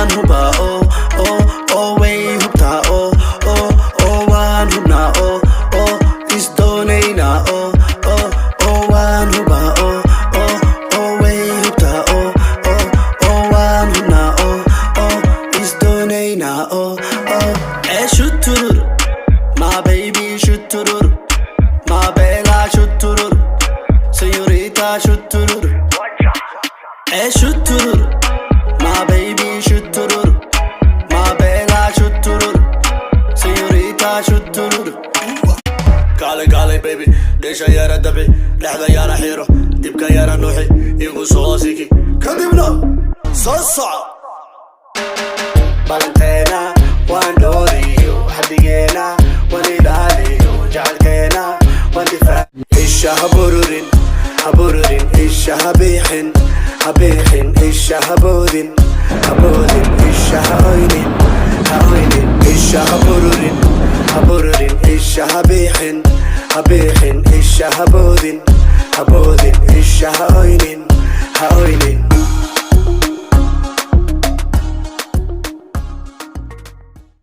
Waan hubaa, oo oo oo way hubtaa, oo oo oo waan hubnaa, oo oo isdoonaynaa, oo oo oo waan hubaa, oo oo oo way hubtaa, oo oo oo waan hubnaa, oo oo isdoonaynaa, oo oo ee shuturur, my baby, shuturur, my bella, shuturur, señorita, shuturur, ee shuturur, my baby, shuturur, my bella, shuturur, señorita, shuturur. Kaale, kaale, baby, dheesha yara dabi, dhexda yara xiro, dibka yara nuuxi, igu soo siki, kadibna soo soco. Balanteena waan dhooriyo, xadigeena waan ilaaliyo, jecelkeena waan difaac. Isha ha bururin, ha bururin, isha ha biixin, ha biixin, isha ha boodin, ha boodin, isha ha oynin, ha oynin. Isha ha bururin, ha bururin, isha ha biixin, ha biixin, isha ha boodin, ha boodin, isha ha oynin, ha oynin.